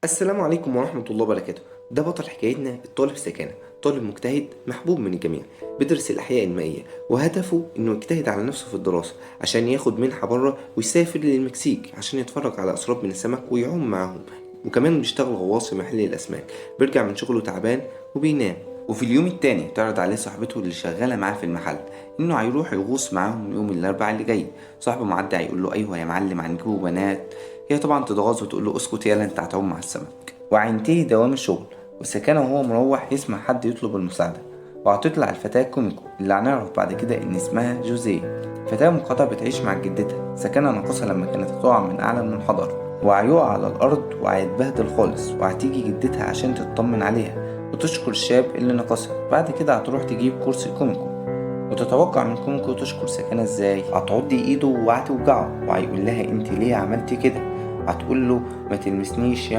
السلام عليكم ورحمة الله وبركاته. ده بطل حكايتنا الطالب ساكانا، طالب مجتهد محبوب من الجميع، بيدرس الأحياء المائية، وهدفه إنه يجتهد على نفسه في الدراسة عشان ياخد منحة بره ويسافر للمكسيك عشان يتفرج على أسراب من السمك ويعوم معاهم، وكمان بيشتغل غواص في محل الأسماك. بيرجع من شغله تعبان وبينام. وفي اليوم التاني تعرض عليه صاحبته اللي شغالة معاه في المحل إنه هيروح يغوص معاهم يوم الأربعاء اللي جاي. صاحبه معدي هيقول له أيوه يا معلم هنجيبه بنات. هي طبعا تتغاظ وتقول له اسكت يالا انت هتعوم مع السمك. وهينتهي دوام الشغل، وسكانة وهو مروح يسمع حد يطلب المساعدة، وهتطلع الفتاة كوميكو اللي هنعرف بعد كده إن اسمها جوزيه، فتاة مقاطعة بتعيش مع جدتها. سكانة ناقصها لما كانت هتقع من أعلى المنحدر وهيقع على الأرض وهيتبهدل خالص، وهتيجي جدتها عشان تطمن عليها وتشكر الشاب اللي نقصها. بعد كده هتروح تجيب كرسي كوميكو، وتتوقع من كوميكو تشكر سكانة ازاي؟ هتعض ايده وهتوجعه، وهيقول لها انت ليه عملتي كده؟ هتقول له ما تلمسنيش يا